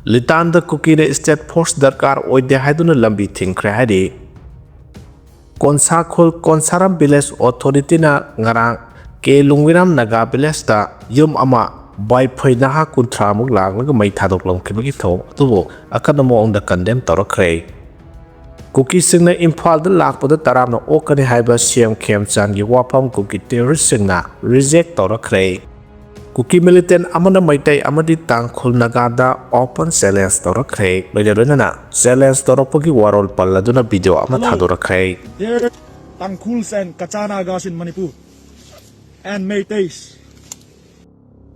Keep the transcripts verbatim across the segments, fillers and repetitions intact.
ꯂꯤꯇꯥꯟꯗ ꯀꯨꯀꯤꯅ state force ꯗꯔꯀꯥꯔ ꯑꯣꯏꯗꯦ ꯍꯥꯏꯗꯨꯅ ꯂꯝꯕꯤ ꯊꯤꯡꯈ꯭ꯔꯦ ꯍꯥꯏꯔꯤ꯫ ꯀꯣꯟꯁꯥꯈꯣꯜ ꯀꯣꯟꯁꯥꯔꯥꯝ village authority ꯅ ꯉꯔꯥꯡ ꯀꯦ ꯂꯨꯡꯋꯤꯔꯥꯝ ꯅꯥꯒꯥ village ꯇ ꯌꯨꯝ ꯑꯃ ꯕꯥꯏꯐꯩ ꯅꯍꯥ ꯀꯨꯟꯊ꯭ꯔꯥ ꯃꯨꯛ ꯂꯥꯛꯂꯒ ꯃꯩ ꯊꯥꯗꯣꯛꯂꯝꯈꯤꯕꯒꯤ ꯊꯧꯑꯣꯡ ꯑꯗꯨꯕꯨ ꯑꯀꯟꯕ ꯃꯑꯣꯡꯗ condemn ꯇꯧꯔꯛꯈ꯭ꯔꯦ꯫ ꯀꯨꯀꯤꯁꯤꯡꯅ ꯏꯝꯐꯥꯜꯗ ꯂꯥꯛꯄꯗ ꯇꯔꯥꯝꯅ ꯑꯣꯛꯀꯅꯤ ꯍꯥꯏꯕ ꯁꯤ ꯑꯦꯝ ꯈꯦꯝꯆꯥꯟꯒꯤ ꯋꯥꯐꯝ ꯀꯨꯀꯤ terrorist ꯁꯤꯡꯅ reject ꯇꯧꯔꯛꯈ꯭ꯔꯦ꯫ ꯀꯨꯀꯤ militant ꯑꯃꯅ ꯃꯩꯇꯩ ꯑꯃꯗꯤ ꯇꯥꯡꯈꯨꯜ ꯅꯥꯒꯥꯗ open challenge ꯇꯧꯔꯛꯈ꯭ꯔꯦ꯫ ꯂꯣꯏꯅ ꯂꯣꯏꯅꯅ challenge ꯇꯧꯔꯛꯄꯒꯤ ꯋꯥꯔꯣꯜ ꯄꯜꯂꯗꯨꯅ video ꯑꯃ ꯊꯥꯗꯣꯔꯛꯈ꯭ꯔꯦ꯫ There are Tangkhuls and Kacha Nagas in Manipur and Meiteis.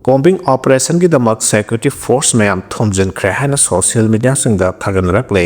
Combing operation ꯒꯤꯗꯃꯛ security force ꯃꯌꯥꯝ ꯊꯣꯝꯖꯤꯟꯈ꯭ꯔꯦ ꯍꯥꯏꯅ social media ꯁꯤꯡꯗ ꯊꯥꯒꯠꯅꯔꯛꯂꯦ꯫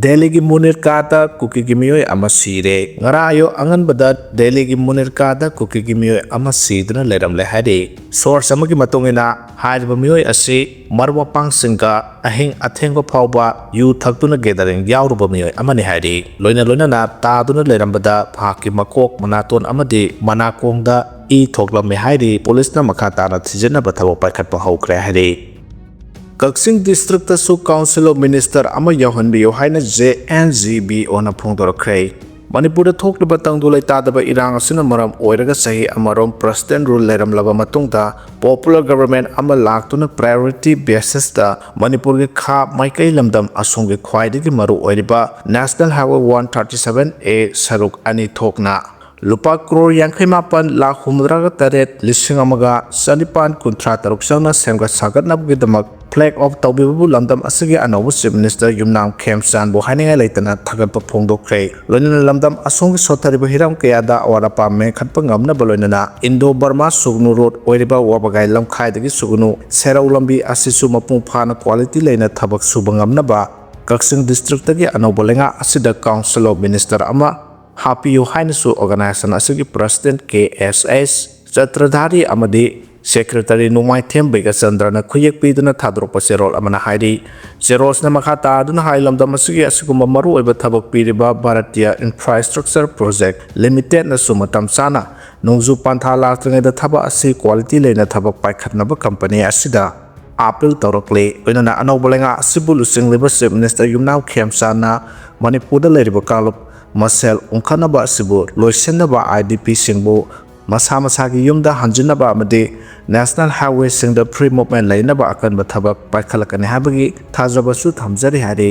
ꯗꯦꯜꯂꯤꯒꯤ ꯃꯨꯅꯤꯔꯀꯥꯗ ꯀꯨꯀꯤꯒꯤ ꯃꯤꯑꯣꯏ ꯑꯃ ꯁꯤꯔꯦ꯫ ꯉꯔꯥꯡ ꯑꯌꯨꯛ ꯑꯉꯟꯕꯗ ꯗꯦꯜꯂꯤꯒꯤ ꯃꯨꯅꯤꯔꯀꯥꯗ ꯀꯨꯀꯤꯒꯤ ꯃꯤꯑꯣꯏ ꯑꯃ ꯁꯤꯗꯨꯅ ꯂꯩꯔꯝꯂꯦ ꯍꯥꯏꯔꯤ꯫ Source ꯑꯃꯒꯤ ꯃꯇꯨꯡ ꯏꯟꯅ, ꯍꯥꯏꯔꯤꯕ ꯃꯤꯑꯣꯏ ꯑꯁꯤ ꯃꯔꯨꯞ ꯃꯄꯥꯡꯁꯤꯡꯒ ꯑꯍꯤꯡ ꯑꯊꯦꯡꯕ ꯐꯥꯎꯕ ꯌꯨ ꯊꯛꯇꯨꯅ gathering ꯌꯥꯎꯔꯨꯕ ꯃꯤꯑꯣꯏ ꯑꯃꯅꯤ ꯍꯥꯏꯔꯤ꯫ ꯂꯣꯏꯅ ꯂꯣꯏꯅꯅ ꯇꯥꯗꯨꯅ ꯂꯩꯔꯝꯕꯗ ꯃꯍꯥꯛꯀꯤ ꯃꯀꯣꯛ, ꯃꯅꯥꯇꯣꯟ ꯑꯃꯗꯤ ꯃꯅꯥꯀꯣꯡꯗ ꯏ ꯊꯣꯛꯂꯝꯃꯦ ꯍꯥꯏꯔꯤ꯫ Police ꯅ ꯃꯈꯥ ꯇꯥꯅ ꯊꯤꯖꯤꯟꯅꯕ ꯊꯕꯛ ꯄꯥꯏꯈꯠꯄ ꯍꯧꯈ꯭ꯔꯦ ꯍꯥꯏꯔꯤ꯫ ꯀꯛꯆꯤꯡ district ꯇꯁꯨ Council of Minister ꯑꯃ ꯌꯧꯍꯟꯕꯤꯌꯨ ꯍꯥꯏꯅ J N G B O ꯅ ꯐꯣꯡꯗꯣꯔꯛꯈ꯭ꯔꯦ꯫ ꯃꯅꯤꯄꯨꯔꯗ ꯊꯣꯛꯂꯤꯕ ꯇꯪꯗꯨ ꯂꯩꯇꯥꯗꯕ ꯏꯔꯥꯡ ꯑꯁꯤꯅ ꯃꯔꯝ ꯑꯣꯏꯔꯒ ꯆꯍꯤ ꯑꯃꯔꯣꯝ president rule ꯂꯩꯔꯝꯂꯕ ꯃꯇꯨꯡꯗ popular government ꯑꯃ ꯂꯥꯛꯇꯨꯅ priority basis ꯇ ꯃꯅꯤꯄꯨꯔꯒꯤ ꯈꯥ ꯃꯥꯏꯀꯩ ꯂꯝꯗꯝ ꯑꯁꯣꯝꯒꯤ ꯈ꯭ꯋꯥꯏꯗꯒꯤ ꯃꯔꯨ ꯑꯣꯏꯔꯤꯕ National Highway one thirty seven A ꯁꯔꯨꯛ ꯑꯅꯤ ꯊꯣꯛꯅ ꯂꯨꯄꯥ ꯀ꯭ꯔꯣꯔ ꯌꯥꯡꯈꯩ ꯃꯥꯄꯟ ꯂꯥꯈ ꯍꯨꯝꯐꯨꯇꯔꯥꯒ ꯇꯔꯦꯠ ꯂꯤꯁꯤꯡ ꯑꯃꯒ ꯆꯅꯤꯄꯥꯟ ꯀꯨꯟꯊ꯭ꯔꯥ ꯇꯔꯨꯛ ꯆꯪꯅ ꯁꯦꯝꯒꯠ ꯁꯥꯒꯠꯅꯕꯒꯤꯗꯃꯛ flag off ꯇꯧꯕꯤꯕꯕꯨ ꯂꯝꯗꯝ ꯑꯁꯤꯒꯤ ꯑꯅꯧꯕ Chief Minister ꯌꯨꯝꯅꯥꯝ ꯈꯦꯝꯆꯥꯟꯕꯨ ꯍꯥꯏꯅꯤꯡꯉꯥꯏ ꯂꯩꯇꯅ ꯊꯥꯒꯠꯄ ꯐꯣꯡꯗꯣꯛꯈ꯭ꯔꯦ꯫ ꯂꯣꯏꯅꯅ ꯂꯝꯗꯝ ꯑꯁꯣꯝꯒꯤ ꯁꯣꯠꯊꯔꯤꯕ ꯍꯤꯔꯝ ꯀꯌꯥꯗ ꯑꯋꯥꯠ ꯑꯄꯥ ꯃꯦꯟꯈꯠꯄ ꯉꯝꯅꯕ ꯂꯣꯏꯅꯅ Indo Burma Sugnu road ꯑꯣꯏꯔꯤꯕ ꯋꯥꯕꯒꯥꯏ ꯂꯝꯈꯥꯏꯗꯒꯤ ꯁꯨꯒꯅꯨ ꯁꯦꯔꯧ ꯂꯝꯕꯤ ꯑꯁꯤꯁꯨ ꯃꯄꯨꯡ ꯐꯥꯅ quality ꯂꯩꯅ ꯊꯕꯛ ꯁꯨꯕ ꯉꯝꯅꯕ ꯀꯛꯆꯤꯡ district ꯇꯒꯤ ꯑꯅꯧꯕ ꯂꯩꯉꯥꯛ ꯑꯁꯤꯗ Council of Minister ꯑꯃ ꯍꯥꯞꯄꯤꯌꯨ ꯍꯥꯏꯅꯁꯨ organization ꯑꯁꯤꯒꯤ president K S S ꯆꯇ꯭ꯔꯙꯥꯔꯤ ꯑꯃꯗꯤ ꯁꯦꯀ꯭ꯔꯦꯇꯔꯤ ꯅꯣꯡꯃꯥꯏꯊꯦꯝ ꯕꯩꯒꯆꯟꯗ꯭ꯔꯅ ꯈꯨꯌꯦꯛ ꯄꯤꯗꯨꯅ ꯊꯥꯗꯣꯔꯛꯄ ꯆꯦꯔꯣꯜ ꯑꯃꯅ ꯍꯥꯏꯔꯤ, ꯆꯦꯔꯣꯜꯁꯤꯅ ꯃꯈꯥ ꯇꯥꯗꯨꯅ ꯍꯥꯏ, ꯂꯝꯗꯝ ꯑꯁꯤꯒꯤ ꯑꯁꯤꯒꯨꯝꯕ ꯃꯔꯨꯑꯣꯏꯕ ꯊꯕꯛ ꯄꯤꯔꯤꯕ ꯚꯥꯔꯠꯇꯤꯌ ꯏꯟꯐ꯭ꯔꯥꯁ꯭ꯇ꯭ꯔꯛꯆꯔ ꯄ꯭ꯔꯣꯖꯦꯛ ꯂꯤꯃꯤꯇꯦꯠꯅꯁꯨ ꯃꯇꯝ ꯆꯥꯅ ꯅꯣꯡꯖꯨ ꯄꯟꯊꯥ ꯂꯥꯛꯇ꯭ꯔꯤꯉꯩꯗ ꯊꯕꯛ ꯑꯁꯤ ꯀ꯭ꯋꯥꯂꯤꯇꯤ ꯂꯩꯅ ꯊꯕꯛ ꯄꯥꯏꯈꯠꯅꯕ ꯀꯝꯄꯅꯤ ꯑꯁꯤꯗ ꯑꯥꯄꯤꯜ ꯇꯧꯔꯛꯂꯤ꯫ ꯂꯣꯏꯅꯅ ꯑꯅꯧꯕ ꯂꯩꯉꯥꯛ ꯑꯁꯤꯕꯨ ꯂꯨꯆꯤꯡꯂꯤꯕ ꯆꯤꯐ ꯃꯤꯅꯤꯁꯇꯔ ꯌꯨꯝꯅꯥꯝ ꯈꯦꯝꯆꯥꯟꯅ ꯃꯅꯤꯄꯨꯔꯗ ꯂꯩꯔꯤꯕ ꯀꯥꯡꯂꯨꯞ ꯃꯁꯦꯜ ꯎꯪꯈꯠꯅꯕ ꯑꯁꯤꯕꯨ ꯂꯣꯏꯁꯤꯟꯅꯕ, ꯑꯥꯏ ꯗꯤ ꯄꯤꯁꯤꯡꯕꯨ ꯃꯁꯥ ꯃꯁꯥꯒꯤ ꯌꯨꯝꯗ ꯍꯟꯖꯤꯟꯅꯕ ꯑꯃꯗꯤ ꯅꯦꯁꯅꯦꯜ ꯍꯥꯏꯋꯦꯁꯤꯡꯗ ꯐ꯭ꯔꯤ ꯃꯨꯚꯃꯦꯟ ꯂꯩꯅꯕ ꯑꯀꯟꯕ ꯊꯕꯛ ꯄꯥꯏꯈꯠꯂꯛꯀꯅꯤ ꯍꯥꯏꯕꯒꯤ ꯊꯥꯖꯕꯁꯨ ꯊꯝꯖꯔꯤ ꯍꯥꯏꯔꯤ꯫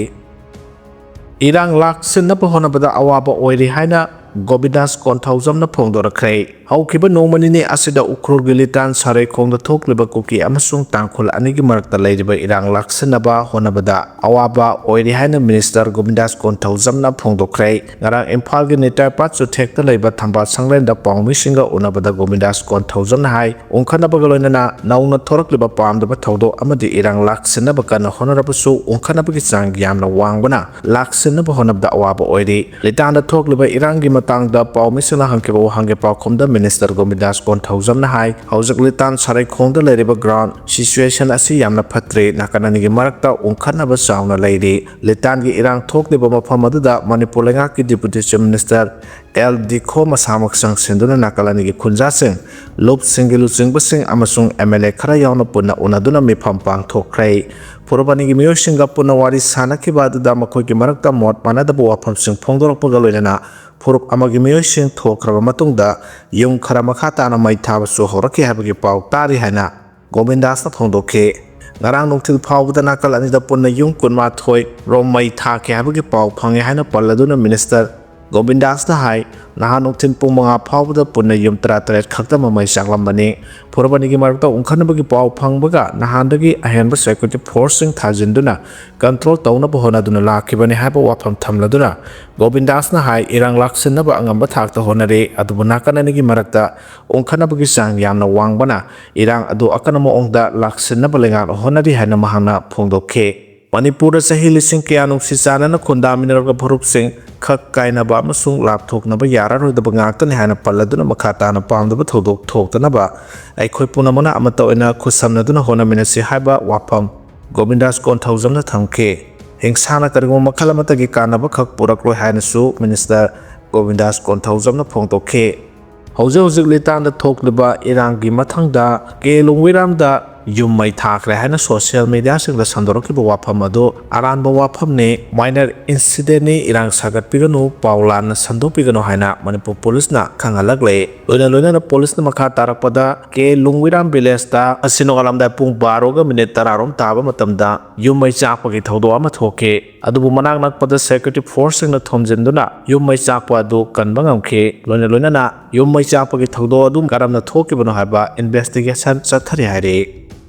ꯏꯔꯥꯡ ꯂꯥꯛꯁꯤꯟꯅꯕ ꯍꯣꯠꯅꯕꯗ ꯑꯋꯥꯕ ꯑꯣꯏꯔꯤ ꯍꯥꯏꯅ ꯒꯣꯕꯤꯟꯗꯥꯁ ꯀꯣꯟꯊꯧꯖꯝꯅ ꯐꯣꯡꯗꯣꯔꯛꯈ꯭ꯔꯦ꯫ ꯍꯧꯈꯤꯕ ꯅꯣꯡꯃ ꯅꯤꯅꯤ ꯑꯁꯤꯗ ꯎꯈ꯭ꯔꯨꯜꯒꯤ ꯂꯤꯇꯥꯟ ꯁꯥꯔꯩꯈꯣꯡꯗ ꯊꯣꯛꯂꯤꯕ ꯀꯨꯀꯤ ꯑꯃꯁꯨꯡ ꯇꯥꯡꯈꯨꯜ ꯑꯅꯤꯒꯤ ꯃꯔꯛꯇ ꯂꯩꯔꯤꯕ ꯏꯔꯥꯡ ꯂꯥꯛꯁꯤꯟꯅꯕ ꯍꯣꯠꯅꯕꯗ ꯑꯋꯥꯕ ꯑꯣꯏꯔꯤ ꯍꯥꯏꯅ ꯃꯤꯅꯤꯁꯇꯔ ꯒꯣꯕꯤꯟꯗꯥꯁ ꯀꯣꯟꯊꯧꯖꯝꯅ ꯐꯣꯡꯗꯣꯛꯈ꯭ꯔꯦ꯫ ꯉꯔꯥꯡ ꯏꯝꯐꯥꯜꯒꯤ ꯅꯤꯇꯥꯏꯄꯥꯠ ꯆꯨꯊꯦꯛꯇ ꯂꯩꯕ ꯊꯝꯕꯥꯜ ꯁꯪꯂꯦꯟꯗ ꯄꯥꯎꯃꯤꯁꯤꯡꯒ ꯎꯅꯕꯗ ꯒꯣꯕꯤꯟꯗꯥꯁ ꯀꯣꯟꯊꯧꯖꯝꯅ ꯍꯥꯏ, ꯎꯪꯈꯠꯅꯕꯒ ꯂꯣꯏꯅꯅ ꯅꯧꯅ ꯊꯣꯔꯛꯂꯤꯕ ꯄꯥꯝꯗꯕ ꯊꯧꯗꯣꯛ ꯑꯃꯗꯤ ꯏꯔꯥꯡ ꯂꯥꯛꯁꯤꯟꯅꯕ ꯀꯟꯅ ꯍꯣꯠꯅꯔꯕꯁꯨ ꯎꯪꯈꯠꯅꯕꯒꯤ ꯆꯥꯡ ꯌꯥꯝꯅ ꯋꯥꯡꯕꯅ ꯂꯥꯛꯁꯤꯟꯅꯕ ꯍꯣꯠꯅꯕꯗ ꯑꯋꯥꯕ ꯑꯣꯏꯔꯤ꯫ ꯂꯤꯇꯥꯟꯗ ꯊꯣꯛꯂꯤꯕ ꯏꯔꯥꯡꯒꯤ ꯃꯇꯥꯡꯗ ꯄꯥꯎꯃꯤꯁꯤꯡꯅ ꯍꯪꯈꯤꯕ ꯋꯥꯍꯪꯒꯤ ꯄꯥꯎꯈꯨꯝꯗ ꯃꯤꯅꯤꯁꯇꯔ ꯒꯣꯕꯤꯟꯗꯥꯁ ꯀꯣꯟꯊꯧꯖꯝꯅ ꯍꯥꯏ, ꯍꯧꯖꯤꯛ ꯂꯤꯇꯥꯟ ꯁꯥꯔꯩꯈꯣꯡꯗ ꯂꯩꯔꯤꯕ ꯒ꯭ꯔꯥꯎꯟ ꯁꯤꯆꯨꯋꯦꯁꯟ ꯑꯁꯤ ꯌꯥꯝꯅ ꯐꯠꯇ꯭ꯔꯤ꯫ ꯅꯥꯀꯟ ꯑꯅꯤꯒꯤ ꯃꯔꯛꯇ ꯎꯪꯈꯠꯅꯕ ꯆꯥꯎꯅ ꯂꯩꯔꯤ꯫ ꯂꯤꯇꯥꯟꯒꯤ ꯏꯔꯥꯡ ꯊꯣꯛꯂꯤꯕ ꯃꯐꯝ ꯑꯗꯨꯗ ꯃꯅꯤꯄꯨꯔ ꯂꯩꯉꯥꯛꯀꯤ ꯗꯤꯄꯨꯇꯤ ꯆꯤꯐ ꯃꯤꯅꯤꯁꯇꯔ ꯑꯦꯜ ꯗꯤꯈꯣ ꯃꯁꯥꯃꯛ ꯆꯪꯁꯤꯟꯗꯨꯅ ꯅꯥꯀꯜ ꯑꯅꯤꯒꯤ ꯈꯨꯟꯖꯥꯁꯤꯡ, ꯂꯨꯞꯁꯤꯡꯒꯤ ꯂꯨꯆꯤꯡꯕꯁꯤꯡ ꯑꯃꯁꯨꯡ ꯑꯦꯝ ꯑꯦꯜ ꯑꯦ ꯈꯔ ꯌꯥꯎꯅ ꯄꯨꯟꯅ ꯎꯅꯗꯨꯅ ꯃꯤꯐꯝ ꯄꯥꯡꯊꯣꯛꯈ꯭ꯔꯦ꯫ ꯐꯨꯔꯨꯞ ꯑꯅꯤꯒꯤ ꯃꯤꯑꯣꯏꯁꯤꯡꯒ ꯄꯨꯟꯅ ꯋꯥꯔꯤ ꯁꯥꯅꯈꯤꯕ ꯑꯗꯨꯗ ꯃꯈꯣꯏꯒꯤ ꯃꯔꯛꯇ ꯃꯣꯠ ꯃꯥꯟꯅꯗꯕ ꯋꯥꯐꯝꯁꯤꯡ ꯐꯣꯡꯗꯣꯔꯛꯄꯒ ꯂꯣꯏꯅꯅ ꯐꯨꯔꯨꯞ ꯑꯃꯒꯤ ꯃꯤꯑꯣꯏꯁꯤꯡ ꯊꯣꯛꯈ꯭ꯔꯕ ꯃꯇꯨꯡꯗ ꯌꯨꯝ ꯈꯔ ꯃꯈꯥ ꯇꯥꯅ ꯃꯩ ꯊꯥꯕꯁꯨ ꯍꯧꯔꯛꯈꯤ ꯍꯥꯏꯕꯒꯤ ꯄꯥꯎ ꯇꯥꯔꯤ ꯍꯥꯏꯅ ꯒꯣꯕꯤꯟꯗꯥꯁꯅ ꯐꯣꯡꯗꯣꯛꯈꯤ꯫ ꯉꯔꯥꯡ ꯅꯨꯡꯊꯤꯜ ꯐꯥꯎꯕꯗ ꯅꯥꯀꯜ ꯑꯅꯤꯗ ꯄꯨꯟꯅ ꯌꯨꯝ ꯀꯨꯟꯃꯥꯊꯣꯏ ꯔꯣꯝ ꯃꯩ ꯊꯥꯈꯤ ꯍꯥꯏꯕꯒꯤ ꯄꯥꯎ ꯐꯪꯉꯤ ꯍꯥꯏꯅ ꯄꯜꯂꯗꯨꯅ ꯃꯤꯅꯤꯁꯇꯔ ꯒꯣꯕꯤꯟꯗꯥꯁꯅ ꯍꯥꯏ, ꯅꯍꯥꯟ ꯅꯨꯡꯊꯤꯜ ꯄꯨꯡ ꯃꯉꯥ ꯐꯥꯎꯕꯗ ꯄꯨꯟꯅ ꯌꯨꯝ ꯇꯔꯥꯇꯔꯦꯠ ꯈꯛꯇꯃꯛ ꯃꯩ ꯆꯥꯛꯂꯝꯕꯅꯤ꯫ ꯐꯨꯔꯨꯞ ꯑꯅꯤꯒꯤ ꯃꯔꯛꯇ ꯎꯪꯈꯠꯅꯕꯒꯤ ꯄꯥꯎ ꯐꯪꯕꯒ ꯅꯍꯥꯟꯗꯒꯤ ꯑꯍꯦꯟꯕ ꯁꯦꯀ꯭ꯌꯨꯔꯤꯇꯤ ꯐꯣꯔꯁꯁꯤꯡ ꯊꯥꯖꯤꯟꯗꯨꯅ ꯀꯟꯇ꯭ꯔꯣꯜ ꯇꯧꯅꯕ ꯍꯣꯠꯅꯗꯨꯅ ꯂꯥꯛꯈꯤꯕꯅꯤ ꯍꯥꯏꯕ ꯋꯥꯐꯝ ꯊꯝꯂꯗꯨꯅ ꯒꯣꯕꯤꯟꯗꯥꯁꯅ ꯍꯥꯏ, ꯏꯔꯥꯡ ꯂꯥꯛꯁꯤꯟꯅꯕ ꯑꯉꯝꯕ ꯊꯥꯛꯇ ꯍꯣꯠꯅꯔꯤ, ꯑꯗꯨꯕꯨ ꯅꯥꯀꯟ ꯑꯅꯤꯒꯤ ꯃꯔꯛꯇ ꯎꯪꯈꯠꯅꯕꯒꯤ ꯆꯥꯡ ꯌꯥꯝꯅ ꯋꯥꯡꯕꯅ ꯏꯔꯥꯡ ꯑꯗꯨ ꯑꯀꯟꯕ ꯃꯑꯣꯡꯗ ꯂꯥꯛꯁꯤꯟꯅꯕ ꯂꯩꯉꯥꯛꯅ ꯍꯣꯠꯅꯔꯤ ꯍꯥꯏꯅ ꯃꯍꯥꯛꯅ ꯐꯣꯡꯗꯣꯛꯈꯤ꯫ ꯃꯅꯤꯄꯨꯔꯗ ꯆꯍꯤ ꯂꯤꯁꯤꯡ ꯀꯌꯥ ꯅꯨꯡꯁꯤ ꯆꯥꯟꯅꯅ ꯈꯨꯟꯗꯥꯃꯤꯟꯅꯔꯕ ꯐꯨꯔꯨꯞꯁꯤꯡ ꯈꯛ ꯀꯥꯏꯅꯕ ꯑꯃꯁꯨꯡ ꯂꯥꯞꯊꯣꯛꯅꯕ ꯌꯥꯔꯔꯣꯏꯗꯕ ꯉꯥꯛꯇꯅꯤ ꯍꯥꯏꯅ ꯄꯜꯂꯗꯨꯅ, ꯃꯈꯥ ꯇꯥꯅ ꯄꯥꯝꯗꯕ ꯊꯧꯗꯣꯛ ꯊꯣꯛꯇꯅꯕ ꯑꯩꯈꯣꯏ ꯄꯨꯝꯅꯃꯛꯅ ꯑꯃꯠꯇ ꯑꯣꯏꯅ ꯈꯨꯠꯁꯝꯅꯗꯨꯅ ꯍꯣꯠꯅꯃꯤꯟꯅꯁꯤ ꯍꯥꯏꯕ ꯋꯥꯐꯝ ꯒꯣꯕꯤꯟꯗꯥꯁ ꯀꯣꯟꯊꯧꯖꯝꯅ ꯊꯝꯈꯤ꯫ ꯍꯤꯡꯁꯥꯅ ꯀꯔꯤꯒꯨꯝꯕ ꯃꯈꯜ ꯑꯃꯠꯇꯒꯤ ꯀꯥꯟꯅꯕ ꯈꯛ ꯄꯨꯔꯛꯂꯣꯏ ꯍꯥꯏꯅꯁꯨ ꯃꯤꯅꯤꯁꯇꯔ ꯒꯣꯕꯤꯟꯗꯥꯁ ꯀꯣꯟꯊꯧꯖꯝꯅ ꯐꯣꯡꯗꯣꯛꯈꯤ꯫ ꯍꯧꯖꯤꯛ ꯍꯧꯖꯤꯛ ꯂꯤꯇꯥꯟꯗ ꯊꯣꯛꯂꯤꯕ ꯏꯔꯥꯡꯒꯤ ꯃꯊꯪꯗ ꯀꯦ ꯂꯣꯡꯋꯤꯔꯥꯝꯗ ꯌꯨꯝ ꯃꯩ ꯊꯥꯈ꯭ꯔꯦ ꯍꯥꯏꯅ ꯁꯣꯁꯤꯌꯦꯜ ꯃꯤꯗꯤꯌꯥꯁꯤꯡꯗ ꯁꯟꯗꯣꯔꯛꯈꯤꯕ ꯋꯥꯐꯝ ꯑꯗꯨ ꯑꯔꯥꯟꯕ ꯋꯥꯐꯝꯅꯤ, ꯃꯥꯏꯅꯔ ꯏꯟꯁꯤꯗꯦꯟꯅꯤ, ꯏꯔꯥꯡ ꯁꯥꯒꯠꯄꯤꯒꯅꯨ, ꯄꯥꯎ ꯂꯥꯟꯅ ꯁꯟꯗꯣꯛꯄꯤꯒꯅꯨ ꯍꯥꯏꯅ ꯃꯅꯤꯄꯨꯔ ꯄꯨꯂꯤꯁꯅ ꯈꯪꯍꯜꯂꯛꯂꯦ꯫ ꯂꯣꯏꯅ ꯂꯣꯏꯅꯅ ꯄꯨꯂꯤꯁꯅ ꯃꯈꯥ ꯇꯥꯔꯛꯄꯗ ꯀꯦ ꯂꯨꯡꯋꯤꯔꯥꯝ ꯚꯤꯂꯦꯖꯇ ꯉꯁꯤ ꯅꯣꯡꯉꯥꯜꯂꯝꯗꯥꯏ ꯄꯨꯡ ꯕꯥꯔꯣꯒ ꯃꯤꯅꯤꯠ ꯇꯔꯥꯔꯣꯝ ꯇꯥꯕ ꯃꯇꯝꯗ ꯌꯨꯝ ꯃꯩ ꯆꯥꯛꯄꯒꯤ ꯊꯧꯗꯣꯛ ꯑꯃ ꯊꯣꯛꯈꯤ꯫ ꯑꯗꯨꯕꯨ ꯃꯅꯥꯛ ꯅꯛꯄꯗ ꯁꯦꯀ꯭ꯌꯨꯔꯤꯇꯤ ꯐꯣꯔꯁꯁꯤꯡꯅ ꯊꯣꯝꯖꯤꯟꯗꯨꯅ ꯌꯨꯝ ꯃꯩ ꯆꯥꯛꯄ ꯑꯗꯨ ꯀꯟꯕ ꯉꯝꯈꯤ꯫ ꯂꯣꯏꯅ ꯂꯣꯏꯅꯅ ꯌꯨꯝ ꯃꯩ ꯆꯥꯛꯄꯒꯤ ꯊꯧꯗꯣꯛ ꯑꯗꯨ ꯀꯔꯝꯅ ꯊꯣꯛꯈꯤꯕꯅꯣ ꯍꯥꯏꯕ ꯏꯟꯚꯦꯁꯇꯤꯒꯦꯁꯟ ꯆꯠꯊꯔꯤ ꯍꯥꯏꯔꯤ꯫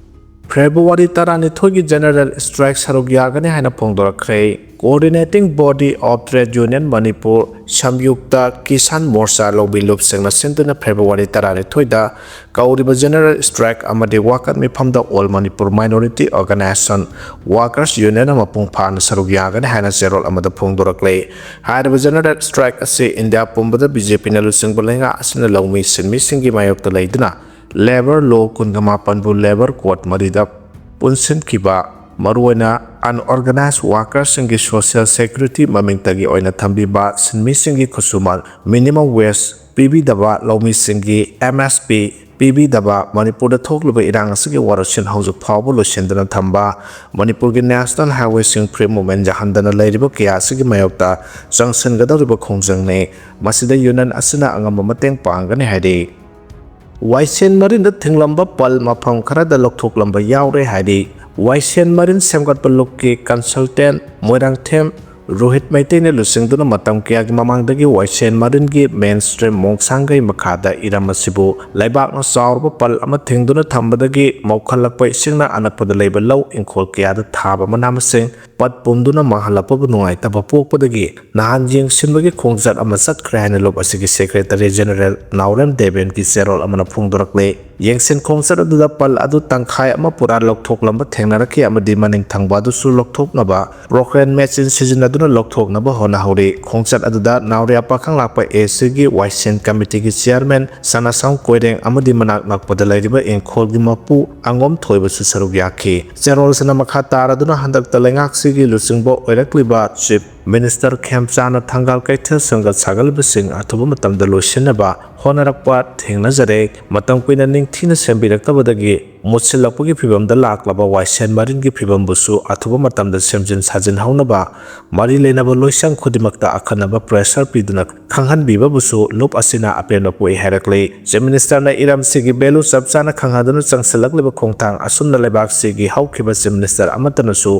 ꯐꯦꯕ꯭ꯔꯨꯋꯥꯔꯤ ꯇꯔꯥꯅꯤꯊꯣꯏꯒꯤ ꯖꯦꯅꯔꯦꯜ ꯁ꯭ꯇ꯭ꯔꯥꯏꯛ ꯁꯔꯨꯛ ꯌꯥꯒꯅꯤ ꯍꯥꯏꯅ ꯐꯣꯡꯗꯣꯔꯛꯈ꯭ꯔꯦ꯫ Coordinating Body of Trade Union Manipur, Samyukta Kisan ꯃꯣꯔꯆꯥ ꯂꯧꯃꯤ ꯂꯨꯞꯁꯤꯡꯅ ꯁꯤꯟꯗꯨꯅ ꯐꯦꯕ꯭ꯔꯨꯋꯥꯔꯤ ꯇꯔꯥꯅꯤꯊꯣꯏꯗ ꯀꯧꯔꯤꯕ ꯖꯦꯅꯔꯦꯜ ꯁ꯭ꯇ꯭ꯔꯥꯏꯛ ꯑꯃꯗꯤ ꯋꯥꯀꯠ ꯃꯤꯐꯝꯗ All Manipur Minority Organisation Workers Union ꯃꯄꯨꯡ ꯐꯥꯅ ꯁꯔꯨꯛ ꯌꯥꯒꯅꯤ ꯍꯥꯏꯅ ꯆꯦꯔꯣꯜ ꯑꯃꯗ ꯐꯣꯡꯗꯣꯔꯛꯂꯦ꯫ ꯍꯥꯏꯔꯤꯕ ꯖꯦꯅꯔꯦꯜ ꯁ꯭ꯇ꯭ꯔꯥꯏꯛ ꯑꯁꯤ ꯏꯟꯗꯤꯌꯥ ꯄꯨꯝꯕꯗ ꯕꯤ ꯖꯦ ꯄꯤꯅ ꯂꯨꯆꯤꯡꯕ ꯂꯩꯉꯥꯛ ꯑꯁꯤꯅ ꯂꯧꯃꯤ ꯁꯤꯟꯃꯤꯁꯤꯡꯒꯤ ꯃꯥꯌꯣꯛꯇ ꯂꯩꯗꯨꯅ ꯂꯦꯕꯔ ꯂꯣ ꯀꯨꯟꯒ ꯃꯥꯄꯟꯕꯨ ꯂꯦꯕꯔ ꯀꯣꯗ ꯃꯔꯤꯗ ꯄꯨꯟꯁꯤꯟꯈꯤꯕ, ꯃꯔꯨꯑꯣꯏꯅ ꯑꯟꯑꯣꯔꯒꯅꯥꯏꯖ ꯋꯥꯔꯀꯔꯁꯤꯡꯒꯤ ꯁꯣꯁꯤꯌꯦꯜ ꯁꯦꯀ꯭ꯌꯨꯔꯤꯇꯤ ꯃꯃꯤꯡꯇꯒꯤ ꯑꯣꯏꯅ ꯊꯝꯕꯤꯕ, ꯁꯤꯟꯃꯤꯁꯤꯡꯒꯤ ꯈꯨꯠꯁꯨꯃꯟ, ꯃꯤꯅꯤꯃꯝ ꯋꯦꯖ ꯄꯤꯕꯤꯗꯕ, ꯂꯧꯃꯤꯁꯤꯡꯒꯤ ꯑꯦꯝ ꯑꯦꯁ ꯄꯤ ꯄꯤꯕꯤꯗꯕ, ꯃꯅꯤꯄꯨꯔꯗ ꯊꯣꯛꯂꯤꯕ ꯏꯔꯥꯡ ꯑꯁꯤꯒꯤ ꯋꯥꯔꯣꯏꯁꯤꯟ ꯍꯧꯖꯤꯛ ꯐꯥꯎꯕ ꯂꯣꯏꯁꯤꯟꯗꯅ ꯊꯝꯕ, ꯃꯅꯤꯄꯨꯔꯒꯤ ꯅꯦꯁꯅꯦꯜ ꯍꯥꯏꯋꯦꯁꯤꯡ ꯐ꯭ꯔꯤ ꯃꯨꯚꯃꯦꯟ ꯌꯥꯍꯟꯗꯅ ꯂꯩꯔꯤꯕ ꯀꯌꯥ ꯑꯁꯤꯒꯤ ꯃꯥꯌꯣꯛꯇ ꯆꯪꯁꯤꯟꯒꯗꯧꯔꯤꯕ ꯈꯣꯡꯖꯪꯅꯤ꯫ ꯃꯁꯤꯗ ꯌꯨꯅꯤꯌꯟ ꯑꯁꯤꯅ ꯑꯉꯝꯕ ꯃꯇꯦꯡ ꯄꯥꯡꯒꯅꯤ ꯍꯥꯏꯔꯤ꯫ ꯋꯥꯏꯁꯦꯟ ꯃꯔꯤꯟꯗ ꯊꯤꯡꯂꯝꯕ ꯄꯜ ꯃꯐꯝ ꯈꯔꯗ ꯂꯧꯊꯣꯛꯂꯝꯕ ꯌꯥꯎꯔꯦ ꯍꯥꯏꯔꯤ꯫ ꯋꯥꯏꯁꯦꯟ ꯃꯔꯤꯟ ꯁꯦꯝꯒꯠꯄ ꯂꯨꯞꯀꯤ ꯀꯟꯁꯜꯇꯦꯟ ꯃꯣꯏꯔꯥꯡꯊꯦꯝ ꯔꯣꯍꯤꯠ ꯃꯩꯇꯩꯅ ꯂꯨꯆꯤꯡꯗꯨꯅ ꯃꯇꯝ ꯀꯌꯥꯒꯤ ꯃꯃꯥꯡꯗꯒꯤ ꯋꯥꯏꯁꯦꯟ ꯃꯔꯤꯟꯒꯤ ꯃꯦꯟ ꯁ꯭ꯇ꯭ꯔꯤꯝ ꯃꯣꯡꯁꯥꯡꯒꯩ ꯃꯈꯥꯗ ꯏꯔꯝ ꯑꯁꯤꯕꯨ ꯂꯩꯕꯥꯛꯅ ꯆꯥꯎꯔꯕ ꯄꯜ ꯑꯃ ꯊꯤꯡꯗꯨꯅ ꯊꯝꯕꯗꯒꯤ ꯃꯧꯈꯠꯂꯛꯄ ꯏꯁꯤꯡꯅ ꯑꯅꯛꯄꯗ ꯂꯩꯕ ꯂꯧ ꯏꯪꯈꯣꯜ ꯀꯌꯥꯗ ꯊꯥꯕ ꯃꯅꯥ ꯃꯁꯤꯡ ꯄꯠ ꯄꯨꯝꯗꯨꯅ ꯃꯥꯡꯍꯜꯂꯛꯄꯕꯨ ꯅꯨꯡꯉꯥꯏꯇꯕ ꯄꯣꯛꯄꯗꯒꯤ ꯅꯍꯥꯟ ꯌꯦꯡꯁꯤꯟꯕꯒꯤ ꯈꯣꯡꯆꯠ ꯑꯃ ꯆꯠꯈ꯭ꯔꯦ ꯍꯥꯏꯅ ꯂꯨꯞ ꯑꯁꯤꯒꯤ Secretary General ꯅꯥꯎꯔꯦꯝ ꯗꯦꯕꯦꯟꯒꯤ ꯆꯦꯔꯣꯜ ꯑꯃꯅ ꯐꯣꯡꯗꯣꯔꯛꯂꯦ꯫ ꯌꯦꯡꯁꯤꯟ ꯈꯣꯡꯆꯠ ꯑꯗꯨꯗ ꯄꯜ ꯑꯗꯨ ꯇꯪꯈꯥꯏ ꯑꯃ ꯄꯨꯔꯥ ꯂꯧꯊꯣꯛꯂꯝꯕ ꯊꯦꯡꯅꯔꯛꯈꯤ ꯑꯃꯗꯤ ꯃꯅꯤꯡ ꯊꯪꯕ ꯑꯗꯨꯁꯨ ꯂꯧꯊꯣꯛꯅꯕ ꯄ꯭ꯔꯣꯀ꯭ꯔꯦꯟ ꯃꯦꯆꯤꯟ ꯁꯤꯖꯤꯟꯅꯗꯨꯅ ꯂꯧꯊꯣꯛꯅꯕ ꯍꯣꯠꯅꯍꯧꯔꯤ꯫ ꯈꯣꯡꯆꯠ ꯑꯗꯨꯗ ꯅꯥꯎꯔꯤꯌꯥ ꯄꯥꯈꯪꯂꯥꯛꯄ ꯑꯦ ꯁꯤꯒꯤ ꯋꯥꯏꯁꯦꯟ ꯀꯃꯤꯇꯤꯒꯤ ꯆꯤꯌꯥꯔꯃꯦꯟ ꯁꯅꯥꯁꯥꯝ ꯀꯣꯏꯔꯦꯡ ꯑꯃꯗꯤ ꯃꯅꯥꯛ ꯅꯛꯄꯗ ꯂꯩꯔꯤꯕ ꯏꯪꯈꯣꯜꯒꯤ ꯃꯄꯨ ꯑꯉꯣꯝ ꯊꯣꯏꯕꯁꯨ ꯁꯔꯨꯛ ꯌꯥꯈꯤ꯫ ꯆꯦꯔꯣꯜꯁꯤꯅ ꯃꯈꯥ ꯇꯥꯔꯗꯨꯅ ꯍꯟꯗꯛꯇ ꯂꯩꯉꯥꯛꯁꯤꯒꯤ ꯂꯨꯆꯤꯡꯕ ꯑꯣꯏꯔꯛꯂꯤꯕ Chief Minister ꯈꯦꯝꯆꯥꯟꯅ ꯊꯪꯒꯥꯜ ꯀꯩꯊꯦꯜ ꯁꯪꯒ ꯁꯥꯒꯠꯂꯤꯕꯁꯤꯡ ꯑꯊꯨꯕ ꯃꯇꯝꯗ ꯂꯣꯏꯁꯤꯟꯅꯕ ꯍꯣꯠꯅꯔꯛꯄ ꯊꯦꯡꯅꯖꯔꯦ꯫ ꯃꯇꯝ ꯀꯨꯏꯅ ꯅꯤꯡꯊꯤꯅ ꯁꯦꯝꯕꯤꯔꯛꯇꯕꯗꯒꯤ ꯃꯨꯠꯁꯤꯜꯂꯛꯄꯒꯤ ꯐꯤꯚꯝꯗ ꯂꯥꯛꯂꯕ ꯋꯥꯏꯁꯦꯟ ꯃꯔꯤꯟꯒꯤ ꯐꯤꯚꯝꯕꯨꯁꯨ ꯑꯊꯨꯕ ꯃꯇꯝꯗ ꯁꯦꯝꯖꯤꯟ ꯁꯥꯖꯤꯟꯍꯧꯅꯕ ꯃꯔꯤ ꯂꯩꯅꯕ ꯂꯣꯏꯁꯪ ꯈꯨꯗꯤꯡꯃꯛꯇ ꯑꯈꯟꯅꯕ pressure ꯄꯤꯗꯨꯅ ꯈꯪꯍꯟꯕꯤꯕꯕꯨꯁꯨ ꯂꯨꯞ ꯑꯁꯤꯅ ꯑꯄꯦꯟꯕ ꯄꯣꯛꯏ ꯍꯥꯏꯔꯛꯂꯤ꯫ Chief Ministerꯅ ꯏꯔꯝꯁꯤꯒꯤ value ꯆꯞ ꯆꯥꯅ ꯈꯪꯍꯟꯗꯨꯅ ꯆꯪꯁꯤꯜꯂꯛꯂꯤꯕ ꯈꯣꯡꯊꯥꯡ ꯑꯁꯨꯝꯅ ꯂꯩꯕꯥꯛꯁꯤꯒꯤ ꯍꯧꯈꯤꯕ Chief Minister ꯑꯃꯠꯇꯅꯁꯨ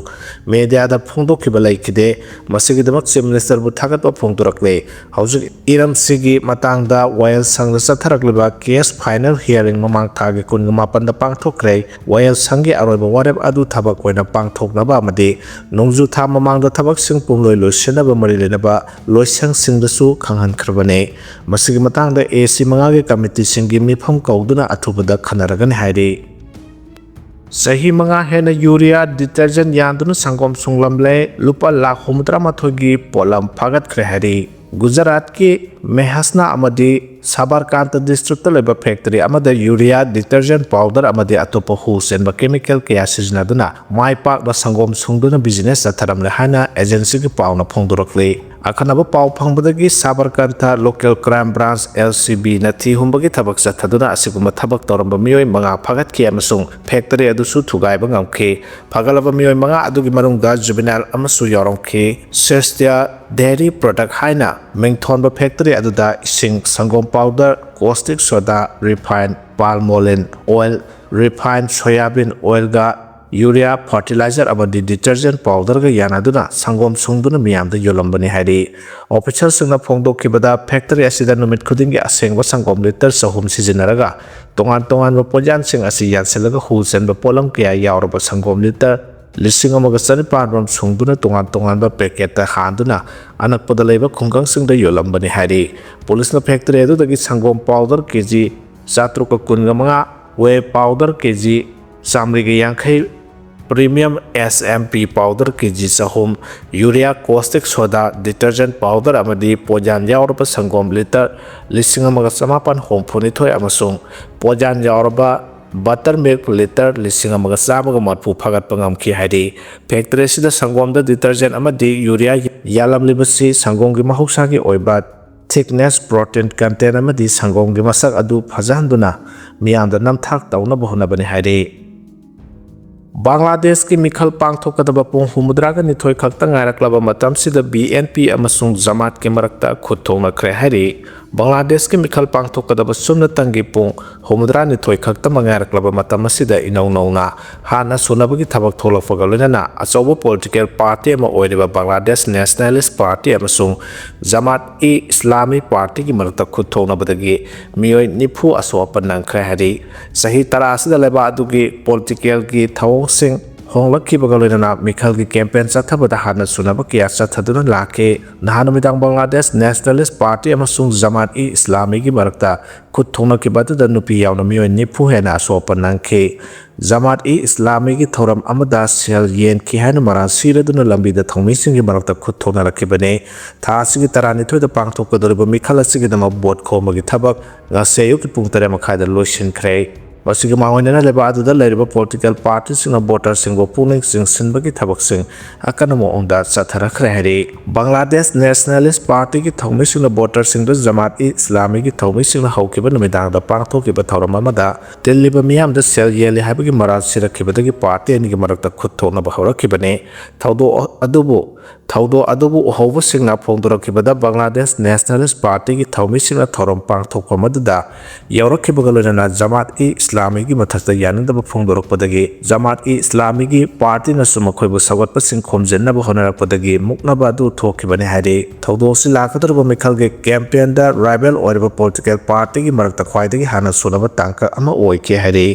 mediaꯗ ꯐꯣꯡꯗꯣꯛꯈꯤꯕ ꯂꯩꯈꯤꯗꯦ꯫ ꯃꯁꯤꯒꯤꯗꯃꯛ Chief Ministerꯕꯨ ꯊꯥꯒꯠꯄ ꯐꯣꯡꯗꯣꯔꯛꯂꯦ꯫ ꯍꯧꯖꯤꯛ ꯏꯔꯝꯁꯤꯒꯤ ꯃꯇꯥꯡꯗ ꯋꯥꯌꯦꯜ ꯁꯪꯗ ꯆꯠꯊꯔꯛꯂꯤꯕ case final hearing ꯃꯃꯥꯡ ꯊꯥꯒꯤ ꯀꯨꯟꯒ ꯃꯥꯄꯟꯗ ꯄꯥꯡꯊꯣꯛꯈ꯭ꯔꯦ꯫ ꯋꯥꯌꯦꯜ ꯁꯪꯒꯤ ꯑꯔꯣꯏꯕ ꯋꯥꯔꯦꯞ ꯑꯗꯨ ꯊꯕꯛ ꯑꯣꯏꯅ ꯄꯥꯡꯊꯣꯛꯅꯕ ꯑꯃꯗꯤ ꯅꯣꯡꯖꯨ ꯊꯥ ꯃꯃꯥꯡꯗ ꯊꯕꯛꯁꯤꯡ ꯄꯨꯝꯂꯣꯏ ꯂꯣꯏꯁꯤꯟꯅꯕ ꯃꯔꯤ ꯂꯩꯅꯕ ꯂꯣꯏꯁꯪꯁꯤꯡꯗꯁꯨ ꯈꯪꯍꯟꯈ꯭ꯔꯕꯅꯤ꯫ ꯃꯁꯤꯒꯤ ꯃꯇꯥꯡꯗ ꯑꯦ ꯁꯤ ꯃꯉꯥꯒꯤ ꯀꯃꯤꯇꯤꯁꯤꯡꯒꯤ ꯃꯤꯐꯝ ꯀꯧꯗꯨꯅ ꯑꯊꯨꯕꯗ ꯈꯟꯅꯔꯒꯅꯤ ꯍꯥꯏꯔꯤ꯫ ꯆꯍꯤ ꯃꯉꯥ ꯍꯦꯟꯅ urea detergent ꯌꯥꯟꯗꯨꯅ ꯁꯪꯒꯣꯝ ꯁꯨꯡꯂꯝꯂꯦ꯫ ꯂꯨꯄꯥ ꯂꯥꯈ ꯍꯨꯝꯐꯨꯇꯔꯥ ꯃꯥꯊꯣꯏꯒꯤ ꯄꯣꯠꯂꯝ ꯐꯥꯒꯠꯈ꯭ꯔꯦ ꯍꯥꯏꯔꯤ꯫ ꯒꯨꯖꯔꯥꯠꯀꯤ ꯃꯦꯍꯁꯅꯥ ꯑꯃꯗꯤ ꯁꯥꯕꯔꯀꯥꯟꯇ districtꯇ ꯂꯩꯕ factory ꯑꯃꯗ urea detergent powder ꯑꯃꯗꯤ ꯑꯇꯣꯞꯄ ꯍꯨ ꯆꯦꯟꯕ chemical ꯀꯌꯥ ꯁꯤꯖꯤꯟꯅꯗꯨꯅ ꯃꯥꯏ ꯄꯥꯛꯅ ꯁꯪꯒꯣꯝ ꯁꯨꯡꯗꯨꯅ business ꯆꯠꯊꯔꯝꯂꯦ ꯍꯥꯏꯅ agencyꯒꯤ ꯄꯥꯎꯅ ꯐꯣꯡꯗꯣꯔꯛꯂꯤ꯫ ꯑꯈꯟꯅꯕ ꯄꯥꯎ ꯐꯪꯕꯗꯒꯤ ꯁꯥꯕꯔꯀꯥꯟꯇ local crime branch, L C Bꯅ ꯊꯤ ꯍꯨꯝꯕꯒꯤ ꯊꯕꯛ ꯆꯠꯊꯗꯨꯅ ꯑꯁꯤꯒꯨꯝꯕ ꯊꯕꯛ ꯇꯧꯔꯝꯕ ꯃꯤꯑꯣꯏ ꯃꯉꯥ ꯐꯥꯒꯠꯈꯤ ꯑꯃꯁꯨꯡ factory ꯑꯗꯨꯁꯨ ꯊꯨꯒꯥꯏꯕ ꯉꯝꯈꯤ꯫ ꯐꯥꯒꯠꯂꯕ ꯃꯤꯑꯣꯏ ꯃꯉꯥ ꯑꯗꯨꯒꯤ ꯃꯅꯨꯡꯗ juvenile ꯑꯃꯁꯨ ꯌꯥꯎꯔꯝꯈꯤ꯫ ꯁ꯭ꯔꯦꯁꯇ꯭ꯌ dairy product ꯍꯥꯏꯅ ꯃꯤꯡꯊꯣꯟꯕ factory ꯑꯗꯨꯗ ꯏꯁꯤꯡ, ꯁꯪꯒꯣꯝ powder, caustic soda, refined palm oil, oil, refined soyabean oilꯒ urea, fertilizer ꯑꯃꯗꯤ detergent powderꯒ ꯌꯥꯅꯗꯨꯅ ꯁꯪꯒꯣꯝ ꯁꯨꯡꯗꯨꯅ ꯃꯤꯌꯥꯝꯗ ꯌꯣꯜꯂꯝꯕꯅꯤ ꯍꯥꯏꯔꯤ꯫ Officialꯁꯤꯡꯅ ꯐꯣꯡꯗꯣꯛꯈꯤꯕꯗ, factory ꯑꯁꯤꯗ ꯅꯨꯃꯤꯠ ꯈꯨꯗꯤꯡꯒꯤ ꯑꯁꯦꯡꯕ ꯁꯪꯒꯣꯝ litre ꯆꯍꯨꯝ ꯁꯤꯖꯤꯟꯅꯔꯒ ꯇꯣꯉꯥꯟ ꯇꯣꯉꯥꯟꯕ ꯄꯣꯠꯌꯥꯟꯁꯤꯡ ꯑꯁꯤ ꯌꯥꯟꯁꯤꯜꯂꯒ ꯍꯨ ꯆꯦꯟꯕ ꯄꯣꯠꯂꯝ ꯀꯌꯥ ꯌꯥꯎꯔꯕ ꯁꯪꯒꯣꯝ litre ꯂꯤꯁꯤꯡ ꯑꯃꯒ ꯆꯅꯤꯄꯥꯟ ꯔꯣꯝ ꯁꯨꯡꯗꯨꯅ ꯇꯣꯉꯥꯟ ꯇꯣꯉꯥꯟꯕ ꯄꯦꯀꯦꯠꯇ ꯍꯥꯟꯗꯨꯅ ꯑꯅꯛꯄꯗ ꯂꯩꯕ ꯈꯨꯡꯒꯪꯁꯤꯡꯗ ꯌꯣꯜꯂꯝꯕꯅꯤ ꯍꯥꯏꯔꯤ꯫ ꯄꯨꯂꯤꯁꯅ ꯐꯦꯛꯇꯔꯤ ꯑꯗꯨꯗꯒꯤ ꯁꯪꯒꯣꯝ ꯄꯥꯎꯗꯔ ꯀꯦꯖꯤ ꯆꯥꯇ꯭ꯔꯨꯛꯀ ꯀꯨꯟꯒ ꯃꯉꯥ, ꯋꯦ ꯄꯥꯎꯗꯔ ꯀꯦꯖꯤ ꯆꯥꯃꯔꯤꯒ ꯌꯥꯡꯈꯩ, ꯄ꯭ꯔꯤꯃꯤꯌꯝ ꯑꯦꯁ ꯑꯦꯝ ꯄꯤ ꯄꯥꯎꯗꯔ ꯀꯦꯖꯤ ꯆꯍꯨꯝ, ꯌꯨꯔꯤꯌꯥ ꯀꯣꯁꯇꯤꯛ ꯁꯣꯗꯥ, ꯗꯤꯇꯔꯖꯦꯟ ꯄꯥꯎꯗꯔ ꯑꯃꯗꯤ ꯄꯣꯠꯌꯥꯟ ꯌꯥꯎꯔꯕ ꯁꯪꯒꯣꯝ ꯂꯤꯇꯔ ꯂꯤꯁꯤꯡ ꯑꯃꯒ ꯆꯃꯥꯄꯟ ꯍꯨꯝꯐꯨꯅꯤꯊꯣꯏ ꯑꯃꯁꯨꯡ ꯄꯣꯠꯌꯥꯟ ꯌꯥꯎꯔꯕ ꯕꯇꯔ ꯃꯤꯜꯛ ꯂꯤꯇꯔ ꯂꯤꯁꯤꯡ ꯑꯃꯒ ꯆꯥꯝꯃꯒ ꯃꯔꯤꯐꯨ ꯐꯥꯒꯠꯄ ꯉꯝꯈꯤ ꯍꯥꯏꯔꯤ꯫ ꯐꯦꯛꯇꯔꯤ ꯑꯁꯤꯗ ꯁꯪꯒꯣꯝꯗ ꯗꯤꯇꯔꯖꯦꯟ ꯑꯃꯗꯤ ꯌꯨꯔꯤꯌꯥ ꯌꯥꯜꯂꯝꯂꯤꯕꯁꯤ ꯁꯪꯒꯣꯝꯒꯤ ꯃꯍꯧꯁꯥꯒꯤ ꯑꯣꯏꯕ ꯊꯤꯛꯅꯦꯁ, ꯄ꯭ꯔꯣꯇꯤꯟ ꯀꯟꯇꯦꯟ ꯑꯃꯗꯤ ꯁꯪꯒꯣꯝꯒꯤ ꯃꯁꯛ ꯑꯗꯨ ꯐꯖꯍꯟꯗꯨꯅ ꯃꯤꯌꯥꯝꯗ ꯅꯝꯊꯥꯛ ꯇꯧꯅꯕ ꯍꯣꯠꯅꯕꯅꯤ ꯍꯥꯏꯔꯤ꯫ ꯕꯪꯒ꯭ꯂꯥꯗꯦꯁꯀꯤ ꯃꯤꯈꯜ ꯄꯥꯡꯊꯣꯛꯀꯗꯕ ꯄꯨꯡ ꯍꯨꯝꯐꯨꯇꯔꯥꯒ ꯅꯤꯊꯣꯏ ꯈꯛꯇ ꯉꯥꯏꯔꯛꯂꯕ ꯃꯇꯝꯁꯤꯗ ꯕꯤ ꯑꯦꯟ ꯄꯤ ꯑꯃꯁꯨꯡ ꯖꯃꯥꯠꯀꯤ ꯃꯔꯛꯇ ꯈꯨꯠ ꯊꯣꯛꯅꯈ꯭ꯔꯦ ꯍꯥꯏꯔꯤ꯫ ꯕꯪꯒ꯭ꯂꯥꯗꯦꯁꯀꯤ ꯃꯤꯈꯜ ꯄꯥꯡꯊꯣꯛꯀꯗꯕ ꯁꯨꯞꯅꯇꯪꯒꯤ ꯄꯨꯡ ꯍꯨꯝꯐꯨꯇꯔꯥꯅꯤꯊꯣꯏ ꯈꯛꯇꯃꯛ ꯉꯥꯏꯔꯛꯂꯕ ꯃꯇꯝ ꯑꯁꯤꯗ ꯏꯅꯧ ꯅꯧꯅ ꯍꯥꯟꯅ ꯁꯨꯅꯕꯒꯤ ꯊꯕꯛ ꯊꯣꯛꯂꯛꯄꯒ ꯂꯣꯏꯅꯅ ꯑꯆꯧꯕ ꯄꯣꯂꯤꯇꯤꯀꯦꯜ ꯄꯥꯔꯇꯤ ꯑꯃ ꯑꯣꯏꯔꯤꯕ ꯕꯪꯒ꯭ꯂꯥꯗꯦꯁ ꯅꯦꯁꯅꯦꯂꯤꯁ ꯄꯥꯔꯇꯤ ꯑꯃꯁꯨꯡ ꯖꯃꯥꯠ ꯏ ꯏꯁꯂꯥꯃꯤ ꯄꯥꯔꯇꯤꯒꯤ ꯃꯔꯛꯇ ꯈꯨꯠ ꯊꯣꯛꯅꯕꯗꯒꯤ ꯃꯤꯑꯣꯏ ꯅꯤꯐꯨ ꯑꯁꯣꯛ ꯑꯄꯟ ꯅꯪꯈ꯭ꯔꯦ ꯍꯥꯏꯔꯤ꯫ ꯆꯍꯤ ꯇꯔꯥ ꯑꯁꯤꯗ ꯂꯩꯕꯥꯛ ꯑꯗꯨꯒꯤ ꯄꯣꯂꯤꯇꯤꯀꯦꯜꯒꯤ ꯊꯧꯑꯣꯡꯁꯤꯡ ꯍꯣꯡꯂꯛꯈꯤꯕꯒ ꯂꯣꯏꯅꯅ ꯃꯤꯈꯜꯒꯤ ꯀꯦꯝꯄꯦꯟ ꯆꯠꯊꯕꯗ ꯍꯥꯟꯅ ꯁꯨꯅꯕ ꯀꯌꯥ ꯆꯠꯊꯗꯨꯅ ꯂꯥꯛꯈꯤ꯫ ꯅꯍꯥꯟ ꯅꯨꯃꯤꯗꯥꯡ ꯕꯪꯒ꯭ꯂꯥꯗꯦꯁ ꯅꯦꯁꯅꯦꯂꯤꯁ ꯄꯥꯔꯇꯤ ꯑꯃꯁꯨꯡ ꯖꯃꯥꯠ ꯏ ꯏꯁꯂꯥꯃꯤꯒꯤ ꯃꯔꯛꯇ ꯈꯨꯠ ꯊꯣꯛꯅꯈꯤꯕ ꯑꯗꯨꯗ ꯅꯨꯄꯤ ꯌꯥꯎꯅ ꯃꯤꯑꯣꯏ ꯅꯤꯐꯨ ꯍꯦꯟꯅ ꯑꯁꯣꯛ ꯑꯄꯟ ꯅꯪꯈꯤ꯫ ꯖꯃꯥꯠ ꯏ ꯏꯁꯂꯥꯃꯤꯒꯤ ꯊꯧꯔꯝ ꯑꯃꯗ ꯁꯦꯜ ꯌꯦꯟꯈꯤ ꯍꯥꯏꯅ ꯃꯔꯥꯜ ꯁꯤꯔꯗꯨꯅ ꯂꯝꯕꯤꯗ ꯊꯧꯃꯤꯁꯤꯡꯒꯤ ꯃꯔꯛꯇ ꯈꯨꯠ ꯊꯣꯛꯅꯔꯛꯈꯤꯕꯅꯤ꯫ ꯊꯥ ꯑꯁꯤꯒꯤ ꯇꯔꯥꯅꯤꯊꯣꯏꯗ ꯄꯥꯡꯊꯣꯛꯀꯗꯧꯔꯤꯕ ꯃꯤꯈꯜ ꯑꯁꯤꯒꯤꯗꯃꯛ ꯚꯣꯠ ꯈꯣꯝꯕꯒꯤ ꯊꯕꯛ ꯉꯁꯤ ꯑꯌꯨꯛꯀꯤ ꯄꯨꯡ ꯇꯔꯦꯠ ꯃꯈꯥꯏꯗ ꯂꯣꯏꯁꯤꯟꯈ꯭ꯔꯦ꯫ ꯃꯁꯤꯒ ꯃꯥꯡꯑꯣꯏꯅꯅ ꯂꯩꯕꯥꯛ ꯑꯗꯨꯗ ꯂꯩꯔꯤꯕ ꯄꯣꯂꯤꯇꯤꯀꯦꯜ ꯄꯥꯔꯇꯤꯁꯤꯡꯅ ꯚꯣꯇꯔꯁꯤꯡꯕꯨ ꯄꯨꯛꯅꯤꯡ ꯆꯤꯡꯁꯤꯟꯕꯒꯤ ꯊꯕꯛꯁꯤꯡ ꯑꯀꯟꯕ ꯃꯑꯣꯡꯗ ꯆꯠꯊꯔꯛꯈ꯭ꯔꯦ ꯍꯥꯏꯔꯤ꯫ ꯕꯪꯒ꯭ꯂꯥꯗꯦꯁ ꯅꯦꯁꯅꯦꯂꯤꯁ ꯄꯥꯔꯇꯤꯒꯤ ꯊꯧꯃꯤꯁꯤꯡꯅ ꯚꯣꯇꯔꯁꯤꯡꯗꯨ ꯖꯃꯥꯠ ꯏ ꯏꯁꯂꯥꯃꯤꯒꯤ ꯊꯧꯃꯤꯁꯤꯡꯅ ꯍꯧꯈꯤꯕ ꯅꯨꯃꯤꯗꯥꯡꯗ ꯄꯥꯡꯊꯣꯛꯈꯤꯕ ꯊꯧꯔꯝ ꯑꯃꯗ ꯇꯤꯜꯂꯤꯕ ꯃꯤꯌꯥꯝꯗ ꯁꯦꯜ ꯌꯦꯜꯂꯤ ꯍꯥꯏꯕꯒꯤ ꯃꯔꯥꯜ ꯁꯤꯔꯛꯈꯤꯕꯗꯒꯤ ꯄꯥꯔꯇꯤ ꯑꯅꯤꯒꯤ ꯃꯔꯛꯇ ꯈꯨꯠ ꯊꯣꯛꯅꯕ ꯍꯧꯔꯛꯈꯤꯕꯅꯤ꯫ ꯊꯧꯗꯣꯛ ꯑꯗꯨꯕꯨ ꯊꯧꯗꯣꯛ ꯑꯗꯨꯕꯨ ꯎꯍꯧꯕꯁꯤꯡꯅ ꯐꯣꯡꯗꯣꯔꯛꯈꯤꯕꯗ ꯕꯪꯒ꯭ꯂꯥꯗꯦꯁ ꯅꯦꯁꯅꯦꯂꯤꯁ ꯄꯥꯔꯇꯤꯒꯤ ꯊꯧꯃꯤꯁꯤꯡꯅ ꯊꯧꯔꯝ ꯄꯥꯡꯊꯣꯛꯐꯝ ꯑꯗꯨꯗ ꯌꯧꯔꯛꯈꯤꯕꯒ ꯂꯣꯏꯅꯅ ꯖꯃꯥꯠ ꯏ ꯏꯁꯂꯥꯃꯤꯒꯤ ꯃꯊꯛꯇ ꯌꯥꯅꯤꯡꯗꯕ ꯐꯣꯡꯗꯣꯔꯛꯄꯗꯒꯤ ꯖꯃꯥꯠ ꯏ ꯏꯁꯂꯥꯃꯤꯒꯤ ꯄꯥꯔꯇꯤꯅꯁꯨ ꯃꯈꯣꯏꯕꯨ ꯁꯧꯒꯠꯄꯁꯤꯡ ꯈꯣꯝꯖꯤꯟꯅꯕ ꯍꯣꯠꯅꯔꯛꯄꯗꯒꯤ ꯃꯨꯛꯅꯕ ꯑꯗꯨ ꯊꯣꯛꯈꯤꯕꯅꯤ ꯍꯥꯏꯔꯤ꯫ ꯊꯧꯗꯣꯛ ꯑꯁꯤ ꯂꯥꯛꯀꯗꯧꯔꯤꯕ ꯃꯤꯈꯜꯒꯤ ꯀꯦꯝꯄꯦꯟꯗ ꯔꯥꯏꯕꯦꯜ ꯑꯣꯏꯔꯤꯕ ꯄꯣꯂꯤꯇꯤꯀꯦꯜ ꯄꯥꯔꯇꯤꯒꯤ ꯃꯔꯛꯇ ꯈ꯭ꯋꯥꯏꯗꯒꯤ ꯍꯥꯟꯅ ꯁꯨꯅꯕ ꯇꯥꯡꯀꯛ ꯑꯃ ꯑꯣꯏꯈꯤ ꯍꯥꯏꯔꯤ꯫